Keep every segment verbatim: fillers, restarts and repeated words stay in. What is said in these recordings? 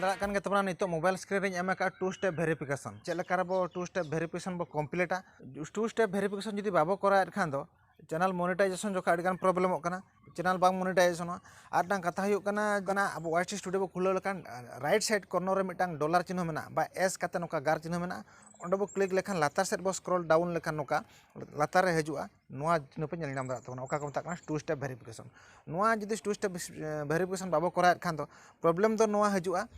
ᱫᱟᱲᱮᱭᱟᱜ ᱠᱟᱱ ᱜᱮ ᱛᱟᱵᱚᱱᱟ, ᱱᱤᱛᱚᱜ ᱢᱳᱵᱟᱭᱤᱞ ᱥᱠᱨᱤᱱ ᱨᱤᱧ ᱮᱢ ᱟᱠᱟᱫᱼᱟ ᱴᱩ ᱥᱴᱮᱯ ᱵᱷᱮᱨᱤᱯᱷᱤᱠᱮᱥᱚᱱ᱾ ᱪᱮᱫ ᱞᱮᱠᱟ ᱨᱮᱵᱚ ᱴᱩ ᱥᱴᱮᱯ ᱵᱷᱮᱨᱤᱯᱷᱤᱠᱮᱥᱚᱱ ᱵᱚ ᱠᱚᱢᱯᱞᱤᱴᱟ? ᱴᱩ ᱥᱴᱮᱯ ᱵᱷᱮᱨᱤᱯᱷᱤᱠᱮᱥᱚᱱ ᱡᱩᱫᱤ ᱵᱟᱵᱚ ᱠᱚᱨᱟᱣᱮᱫ ᱠᱷᱟᱱ ᱫᱚ ᱪᱮᱱᱮᱞ ᱢᱚᱱᱤᱴᱟᱭᱡᱮᱥᱚᱱ ᱡᱚᱠᱷᱚᱱ ᱟᱹᱰᱤᱜᱟᱱ ᱯᱨᱚᱵᱞᱮᱢᱚᱜ ᱠᱟᱱᱟ, ᱪᱮᱱᱮᱞ ᱵᱟᱝ ᱢᱚᱱᱤᱴᱟᱭᱡᱮᱥᱚᱱᱚᱜᱼᱟ᱾ ᱟᱨ ᱢᱤᱫᱴᱟᱝ ᱠᱟᱛᱷᱟ ᱦᱩᱭᱩᱜ ᱠᱟᱱᱟ, ᱠᱟᱱᱟ ᱟᱵᱚ ᱳᱣᱟᱭ ᱴᱤ ᱥᱴᱩᱰᱤᱭᱳ ᱵᱚ ᱠᱷᱩᱞᱟᱹᱣ ᱞᱮᱠᱷᱟᱱ ᱨᱟᱭᱤᱴ ᱥᱟᱭᱤᱰ ᱠᱚᱨᱱᱚᱨ ᱨᱮ ᱢᱤᱫᱴᱟᱝ ᱰᱚᱞᱟᱨ ᱪᱤᱱᱦᱟᱹ ᱢᱮᱱᱟᱜᱼᱟ, ᱵᱟ ᱮᱥ ᱠᱟᱛᱮ ᱱᱚᱝᱠᱟ ᱜᱟᱨ ᱪᱤᱱᱦᱟᱹ ᱢᱮᱱᱟᱜᱼᱟ, ᱚᱸᱰᱮ ᱵᱚ ᱠᱞᱤᱠ ᱞᱮᱠᱷᱟᱱ ᱞᱟᱛᱟᱨ ᱥᱮᱫ ᱵᱚ ᱥᱠᱨᱚᱞ ᱰᱟᱣᱩᱱ ᱞᱮᱠᱷᱟᱱ ᱱᱚᱝᱠᱟ ᱞᱟᱛᱟᱨ ᱨᱮ ᱦᱤᱡᱩᱜᱼᱟ, ᱱᱚᱣᱟ ᱪᱤᱱᱦᱟᱹ ᱯᱮ ᱧᱮᱞ ᱧᱟᱢ ᱫᱟᱲᱮᱭᱟᱜ ᱛᱟᱵᱚᱱᱟ, ᱚᱠᱟ ᱠᱚ ᱢᱮᱛᱟᱜ ᱠᱟᱱᱟ ᱴᱩ ᱥᱴᱮᱯ ᱵᱷᱮᱨᱤᱯᱷᱤᱠᱮᱥᱚᱱ᱾ ᱱᱚᱣᱟ ᱡᱩᱫᱤ ᱴᱩ ᱥᱴᱮᱯ ᱵᱷᱮᱨᱤᱯᱷᱤᱠᱮᱥᱚᱱ ᱵᱟᱵᱚ ᱠᱚᱨᱟᱣᱮᱫ ᱠᱷᱟᱱ ᱫᱚ ᱯᱨᱚᱵᱞᱮᱢ ᱫᱚ ᱱᱚᱣᱟ ᱦᱤᱡᱩᱜᱼᱟ,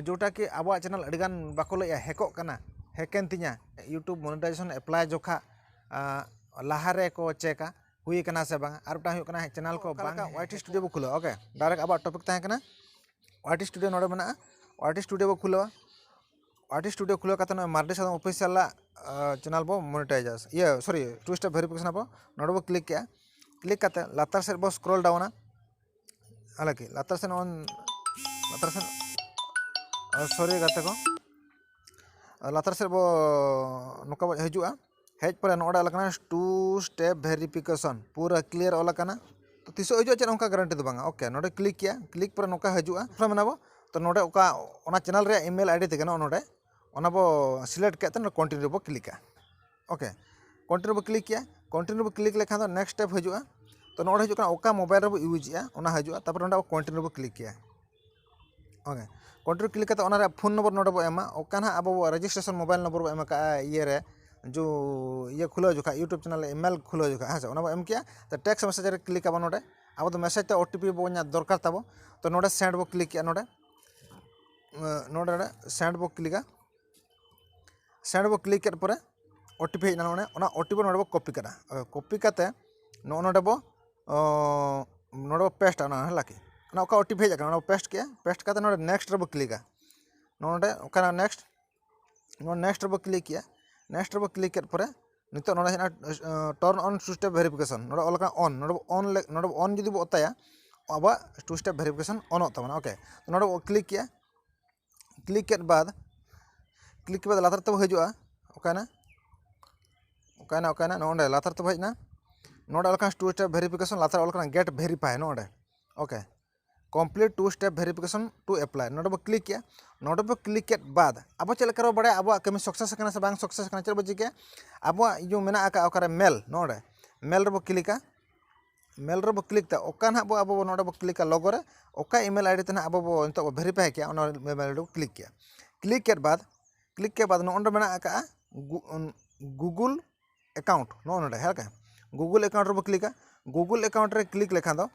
ᱡᱮᱴᱟ ᱠᱤ ᱟᱵᱚᱣᱟᱜ ᱪᱮᱱᱮᱞ ᱟᱹᱰᱤᱜᱟᱱ ᱵᱟᱠᱚ ᱞᱟᱹᱭᱮᱜᱼᱟ ᱦᱮᱠᱚᱜ ᱠᱟᱱᱟ, ᱦᱮᱠᱮᱱ ᱛᱤᱧᱟ, ᱭᱩᱴᱩᱵᱽ ᱢᱚᱱᱤᱴᱟᱭᱡᱮᱥᱚᱱ ᱮᱯᱞᱟᱭ ᱡᱚᱠᱷᱟ ᱞᱟᱦᱟ ᱨᱮᱠᱚ ᱪᱮᱠᱟ ᱦᱩᱭ ᱠᱟᱱᱟ ᱥᱮ ᱵᱟᱝ᱾ ᱟᱨ ᱢᱤᱫᱴᱟᱝ ᱦᱩᱭᱩᱜ ᱠᱟᱱᱟ ᱪᱮᱱᱮᱞ ᱠᱚ ᱵᱟᱝ, ᱳᱣᱟᱭ ᱴᱤ ᱥᱴᱩᱰᱤᱭᱳ ᱵᱚ ᱠᱷᱩᱞᱟᱹᱣᱟ᱾ ᱳᱠᱮ, ᱰᱟᱭᱨᱮᱠᱴ ᱟᱵᱚᱣᱟᱜ ᱴᱚᱯᱤᱠ ᱛᱟᱦᱮᱸ ᱠᱟᱱᱟ ᱳᱣᱟᱭ ᱴᱤ ᱥᱴᱩᱰᱤᱭᱳ, ᱱᱚᱰᱮ ᱢᱮᱱᱟᱜᱼᱟ ᱳᱣᱟᱭ ᱴᱤ ᱥᱴᱩᱰᱤᱭᱳ ᱵᱚ ᱠᱷᱩᱞᱟᱹᱣᱟ᱾ ᱳᱣᱟᱭ ᱴᱤ ᱥᱴᱩᱰᱤᱭᱳ ᱠᱷᱩᱞᱟᱹᱣ ᱠᱟᱛᱮ ᱱᱚᱜᱼᱚᱭ ᱢᱟᱨᱰᱤ ᱥᱟᱫᱚᱢ ᱚᱯᱷᱤᱥᱤᱭᱟᱞᱟᱜ ᱪᱮᱱᱮᱞ ᱵᱚ ᱢᱚᱱᱤᱴᱟᱭᱤᱡᱟ, ᱤᱭᱟᱹ ᱥᱚᱨᱤ, ᱴᱩ ᱥᱴᱮᱯ ᱵᱷᱮᱨᱤᱯᱷᱤᱠᱮᱥᱚᱱ ᱟᱵᱚ᱾ ᱱᱚᱰᱮ ᱵᱚ ᱠᱞᱤᱠ ᱠᱮᱜᱼᱟ, ᱠᱞᱤᱠ ᱠᱟᱛᱮ ᱞᱟᱛᱟᱨ ᱥᱮᱫ ᱵᱚ ᱥᱠᱨᱚᱞ ᱰᱟᱣᱩᱱᱟ, ᱦᱟᱞᱟᱠᱤ ᱞᱟᱛᱟᱨ ᱥᱮᱫ ᱱᱚᱜᱼᱚᱭ ᱞᱟᱛᱟᱨ ᱥᱮᱫ ᱥᱚᱨᱤ ᱜᱟᱛᱮ ᱠᱚ, ᱞᱟᱛᱟᱨ ᱥᱮᱫ ᱵᱚ ᱱᱚᱝᱠᱟ ᱵᱚ ᱦᱤᱡᱩᱜᱼᱟ᱾ ᱦᱮᱡ ᱯᱚᱨᱮ ᱱᱚᱰᱮ ᱚᱞ ᱟᱠᱟᱱᱟ ᱴᱩ ᱥᱴᱮᱯ ᱵᱷᱮᱨᱤᱯᱷᱤᱠᱮᱥᱚᱱ, ᱯᱩᱨᱟᱹ ᱠᱞᱤᱭᱟᱨ ᱚᱞ ᱟᱠᱟᱱᱟ᱾ ᱛᱚ ᱛᱤᱥᱚᱜ ᱦᱤᱡᱩᱜᱼᱟ ᱪᱮᱫ ᱚᱱᱠᱟ ᱜᱟᱨᱮᱱᱴᱤ ᱫᱚ ᱵᱟᱝᱟ᱾ ᱳᱠᱮ, ᱱᱚᱰᱮ ᱠᱞᱤᱠ ᱠᱮᱜᱼᱟ, ᱠᱞᱤᱠ ᱯᱚᱨᱮ ᱱᱚᱝᱠᱟ ᱦᱤᱡᱩᱜᱼᱟ, ᱯᱨᱚᱵᱞᱮᱢ ᱮᱱᱟ ᱵᱚ᱾ ᱛᱚ ᱱᱚᱰᱮ ᱚᱠᱟ ᱚᱱᱟ ᱪᱮᱱᱮᱞ ᱨᱮᱭᱟᱜ ᱤᱢᱮᱞ ᱟᱭᱰᱤ ᱛᱮᱜᱮ ᱱᱚᱜᱼᱚ ᱱᱚᱰᱮ ᱚᱱᱟ ᱵᱚ ᱥᱤᱞᱮᱠᱴ ᱠᱮᱫ ᱛᱮ ᱱᱚᱰᱮ ᱠᱚᱱᱴᱤᱱᱤᱭᱩ ᱵᱚ ᱠᱞᱤᱠᱟ᱾ ᱳᱠᱮ, ᱠᱚᱱᱴᱤᱱᱤᱭᱩ ᱵᱚ ᱠᱞᱤᱠ ᱠᱮᱜᱼᱟ, ᱠᱚᱱᱴᱤᱱᱤᱭᱩ ᱵᱚ ᱠᱞᱤᱠ ᱞᱮᱠᱷᱟᱱ ᱫᱚ ᱱᱮᱠᱥᱴ ᱥᱴᱮᱯ ᱦᱤᱡᱩᱜᱼᱟ᱾ ᱛᱚ ᱱᱚᱰᱮ ᱦᱤᱡᱩᱜ ᱠᱟᱱᱟ ᱚᱠᱟ ᱢᱳᱵᱟᱭᱤᱞ ᱨᱮᱵᱚ ᱤᱭᱩᱡᱽ ᱮᱜᱼᱟ ᱚᱱᱟ ᱦᱤᱡᱩᱜᱼᱟ, ᱛᱟᱨᱯᱚᱨᱮ ᱱᱚᱰᱮ ᱟᱵᱚ ᱠᱚᱱᱴᱤᱱᱤᱭᱩ ᱵᱚ ᱠᱞᱤᱠ ᱠᱮᱜᱼᱟ᱾ ᱳᱠᱮ, ᱠᱚᱱᱴᱤᱱᱤᱭᱩ ᱠᱞᱤᱠ ᱠᱟᱛᱮ ᱚᱱᱟ ᱨᱮᱭᱟᱜ ᱯᱷᱳᱱ ᱱᱚᱢᱵᱚᱨ ᱱᱚᱰᱮ ᱵᱚ ᱮᱢᱟ, ᱚᱠᱟ ᱱᱟᱦᱟᱜ ᱟᱵᱚ ᱨᱮᱡᱤᱥᱴᱨᱮᱥᱚᱱ ᱢᱳᱵᱟᱭᱤᱞ ᱱᱚᱢᱵᱚᱨ ᱵᱚ ᱮᱢ ᱟᱠᱟᱫᱼᱟ ᱤᱭᱟᱹ ᱨᱮ, ᱡᱚ ᱤᱭᱟᱹ ᱠᱷᱩᱞᱟᱹᱣ ᱡᱚᱠᱷᱟ, ᱭᱩᱴᱩᱵᱽ ᱪᱮᱱᱮᱞ ᱤᱢᱮᱞ ᱠᱷᱩᱞᱟᱹᱣ ᱡᱚᱠᱷᱟ, ᱦᱮᱸ ᱥᱮ, ᱚᱱᱟ ᱵᱚ ᱮᱢ ᱠᱮᱜᱼᱟ᱾ ᱛᱚ ᱴᱮᱠᱥᱴ ᱢᱮᱥᱮᱡᱽ ᱨᱮ ᱠᱞᱤᱠ ᱟᱵᱚ ᱱᱚᱰᱮ, ᱟᱵᱚ ᱫᱚ ᱢᱮᱥᱮᱡᱽ ᱛᱮ ᱳ ᱴᱤ ᱯᱤ ᱵᱚ ᱧᱟᱢ ᱫᱚᱨᱠᱟᱨ ᱛᱟᱵᱚ᱾ ᱛᱚ ᱱᱚᱰᱮ ᱥᱮᱱᱰ ᱵᱚ ᱠᱞᱤᱠ ᱠᱮᱜᱼᱟ, ᱱᱚᱰᱮ ᱱᱚᱰᱮ ᱥᱮᱱᱰ ᱵᱚ ᱠᱞᱤᱠᱟ᱾ ᱥᱮᱱᱰ ᱵᱚ ᱠᱞᱤᱠ ᱠᱮᱫ ᱯᱚᱨᱮ ᱳ ᱴᱤ ᱯᱤ ᱦᱮᱡ ᱮᱱᱟ ᱱᱚᱰᱮ, ᱚᱱᱟ ᱳ ᱴᱤ ᱯᱤ ᱱᱚᱰᱮ ᱵᱚ ᱠᱚᱯᱤ ᱠᱟᱫᱟ᱾ ᱠᱚᱯᱤ ᱠᱟᱛᱮ ᱱᱚᱜᱼᱚ ᱱᱚᱰᱮ ᱵᱚ ᱚ, ᱱᱚᱰᱮ ᱵᱚ ᱯᱮᱥᱴᱟ ᱚᱱᱟ, ᱦᱮᱸ ᱞᱟᱠᱤ, ᱚᱱᱟ ᱚᱠᱟ ᱳ ᱴᱤ ᱯᱤ ᱦᱮᱡ ᱟᱠᱟᱱᱟ ᱚᱱᱟ ᱵᱚ ᱯᱮᱥᱴ ᱠᱮᱜᱼᱟ᱾ ᱯᱮᱥᱴ ᱠᱟᱛᱮ ᱱᱚᱰᱮ ᱱᱮᱠᱥᱴ ᱨᱮᱵᱚ ᱠᱞᱤᱠᱟ᱾ ᱱᱚᱰᱮ ᱚᱠᱟᱱᱟᱜ ᱱᱮᱠᱥᱴ, ᱱᱚᱣᱟ ᱱᱮᱠᱥᱴ ᱨᱮᱵᱚ ᱠᱞᱤᱠ ᱠᱮᱜᱼᱟ᱾ ᱱᱮᱠᱥᱴ ᱨᱮᱵᱚ ᱠᱞᱤᱠ ᱠᱮᱫ ᱯᱚᱨᱮ ᱱᱤᱛᱚᱜ ᱱᱚᱰᱮ ᱦᱮᱱᱟᱜᱼᱟ ᱴᱟᱨᱱ ᱚᱱ ᱴᱩ ᱥᱴᱮᱯ ᱵᱷᱮᱨᱤᱯᱷᱤᱠᱮᱥᱚᱱ, ᱱᱚᱰᱮ ᱚᱞ ᱟᱠᱟᱱᱟ ᱚᱱ, ᱱᱚᱰᱮ ᱵᱚ ᱚᱱ ᱞᱮ-, ᱱᱚᱰᱮ ᱵᱚ ᱚᱱ ᱡᱩᱫᱤ ᱵᱚ ᱚᱛᱟᱭᱟ, ᱟᱵᱚᱣᱟᱜ ᱴᱩ ᱥᱴᱮᱯ ᱵᱷᱮᱨᱤᱯᱷᱤᱠᱮᱥᱚᱱ ᱚᱱᱚᱜ ᱛᱟᱵᱚᱱᱟ᱾ ᱳᱠᱮ, ᱱᱚᱰᱮ ᱵᱚ ᱠᱞᱤᱠ ᱠᱮᱜᱼᱟ᱾ ᱠᱞᱤᱠ ᱠᱮᱫ ᱵᱟᱫ, ᱠᱞᱤᱠ ᱠᱮᱫ ᱵᱟᱫ ᱞᱟᱛᱟᱨ ᱛᱮᱵᱚ ᱦᱤᱡᱩᱜᱼᱟ᱾ ᱚᱠᱟᱭᱮᱱᱟ? ᱚᱠᱟᱭᱮᱱᱟ? ᱚᱠᱟᱭᱮᱱᱟ? ᱱᱚᱜᱼᱚ ᱱᱚᱰᱮ ᱞᱟᱛᱟᱨ ᱛᱮᱵᱚ ᱦᱮᱡ ᱮᱱᱟ᱾ ᱱᱚᱰᱮ ᱚᱞ ᱟᱠᱟᱱᱟ ᱴᱩ ᱥᱴᱮᱯ ᱵᱷᱮᱨᱤᱯᱷᱤᱠᱮᱥᱚᱱ, ᱞᱟᱛᱟᱨ ᱚᱞ ᱟᱠᱟᱱᱟ ᱜᱮᱴ ᱵᱷᱮᱨᱤᱯᱷᱟᱭ, ᱱᱚᱰᱮ᱾ Okay, complete two step verification to apply, ᱱᱚᱰᱮ ᱵᱚ click ᱠᱮᱜᱼᱟ᱾ ᱱᱚᱰᱮ ᱵᱚ click ᱠᱮᱫ ᱵᱟᱫ ᱟᱵᱚ ᱪᱮᱫ ᱞᱮᱠᱟ ᱨᱮᱵᱚ ᱵᱟᱲᱟᱭᱟ ᱟᱵᱚᱣᱟᱜ ᱠᱟᱹᱢᱤ success ᱟᱠᱟᱱᱟ ᱥᱮ ᱵᱟᱝ success ᱟᱠᱟᱱᱟ? ᱪᱮᱫ ᱵᱚ ᱪᱤᱠᱟᱹᱭᱟ? ᱟᱵᱚᱣᱟᱜ ᱤᱭᱟᱹ ᱢᱮᱱᱟᱜ ᱟᱠᱟᱫ ᱚᱠᱟᱨᱮ mail, ᱱᱚᱰᱮ mail ᱨᱮᱵᱚ clickᱟ᱾ Mail ᱨᱮᱵᱚ click ᱛᱮ ᱚᱠᱟ ᱱᱟᱦᱟᱜ ᱵᱚ ᱟᱵᱚ ᱵᱚ ᱱᱚᱰᱮ ᱵᱚ clickᱟ logo ᱨᱮ, ᱚᱠᱟ email ID ᱛᱮ ᱱᱟᱦᱟᱜ ᱟᱵᱚ ᱵᱚ ᱱᱤᱛᱚᱜ ᱵᱚ verify ᱠᱮᱜᱼᱟ, ᱚᱱᱟ email ID ᱵᱚ click ᱠᱮᱜᱼᱟ᱾ Click ᱠᱮᱫ ᱵᱟᱫ, click ᱠᱮᱫ ᱵᱟᱫ ᱱᱚᱜᱼᱚ ᱱᱚᱰᱮ ᱢᱮᱱᱟᱜ ᱟᱠᱟᱫᱼᱟ ᱜᱩ-, Google account, ᱱᱚᱜᱼᱚ ᱱᱚᱰᱮ ᱦᱮᱸ ᱞᱮᱠᱟ Google account ᱨᱮᱵᱚ clickᱟ᱾ Google account ᱨᱮ click ᱞᱮᱠᱷᱟᱱ ᱫᱚ,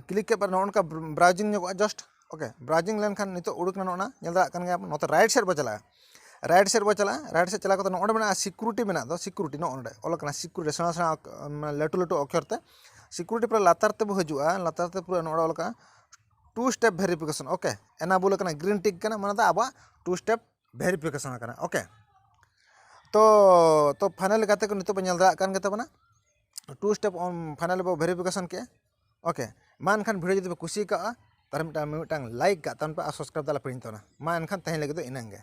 click ᱠᱮᱫ ᱵᱟᱫ ᱱᱚᱜᱼᱚ ᱱᱚᱝᱠᱟ browsing ᱧᱚᱜᱚᱜᱼᱟ just᱾ Okay, browsing ᱞᱮᱱᱠᱷᱟᱱ ᱱᱤᱛᱚᱜ ᱩᱰᱩᱠ ᱮᱱᱟ, ᱱᱚᱜᱼᱚ ᱱᱟ ᱧᱮᱞ ᱫᱟᱲᱮᱭᱟᱜ ᱠᱟᱱ ᱜᱮᱭᱟ ᱵᱚᱱ᱾ ᱱᱚᱛᱮ right side ᱵᱚ ᱪᱟᱞᱟᱜᱼᱟ᱾ Right side ᱵᱚ ᱪᱟᱞᱟᱜᱼᱟ, right side ᱪᱟᱞᱟᱣ ᱠᱟᱛᱮ ᱱᱚᱜᱼᱚ ᱱᱚᱰᱮ ᱢᱮᱱᱟᱜᱼᱟ security ᱢᱮᱱᱟᱜ ᱫᱚ, security ᱱᱚᱜᱼᱚ ᱱᱚᱰᱮ ᱚᱞ ᱟᱠᱟᱱᱟ security, ᱥᱮᱬᱟ ᱥᱮᱬᱟ ᱚᱠ-, ᱢᱟᱱᱮ ᱞᱟᱹᱴᱩ ᱞᱟᱹᱴᱩ ᱚᱠᱠᱷᱚᱨ ᱛᱮ security᱾ ᱯᱩᱨᱟᱹ ᱞᱟᱛᱟᱨ ᱛᱮᱵᱚ ᱦᱤᱡᱩᱜᱼᱟ, ᱞᱟᱛᱟᱨ ᱛᱮ ᱯᱩᱨᱟᱹ ᱱᱚᱜᱼᱚ ᱱᱚᱰᱮ ᱚᱞ ᱟᱠᱟᱱᱟ two step verification᱾ Okay, enable ᱟᱠᱟᱱᱟ, green tick ᱠᱟᱱᱟ, ᱢᱟᱱᱮ ᱫᱚ ᱟᱵᱚᱣᱟᱜ two step verification ᱟᱠᱟᱱᱟ᱾ Okay, ᱛᱚ, ᱛᱚ finally ᱜᱟᱛᱮ ᱠᱚ ᱱᱤᱛᱚᱜ ᱵᱚ ᱧᱮᱞ ᱫᱟᱲᱮᱭᱟᱜ ᱠᱟᱱ ᱜᱮ ᱛᱟᱵᱚᱱᱟ, two step on finally ᱵᱚ verification ᱠᱮᱜᱼᱟ᱾ Okay, ᱢᱟ ᱮᱱᱠᱷᱟᱱ video ᱡᱩᱫᱤ ᱯᱮ ᱠᱩᱥᱤ ᱟᱠᱟᱫᱼᱟ, ᱛᱟᱦᱚᱞᱮ ᱢᱤᱫᱴᱟᱝ, ᱢᱤᱫᱴᱟᱝ like ᱠᱟᱜ ᱛᱟᱵᱚᱱ ᱯᱮ ᱟᱨ subscribe ᱫᱚ ᱟᱞᱚ ᱯᱮ ᱦᱤᱲᱤᱧ ᱛᱟᱵᱚᱱᱟ᱾ ᱢᱟ ᱮᱱᱠᱷᱟᱱ ᱛᱮᱦᱮᱧ ᱞᱟᱹᱜᱤᱫ ᱫᱚ ᱤᱱᱟᱹᱝ ᱜᱮ᱾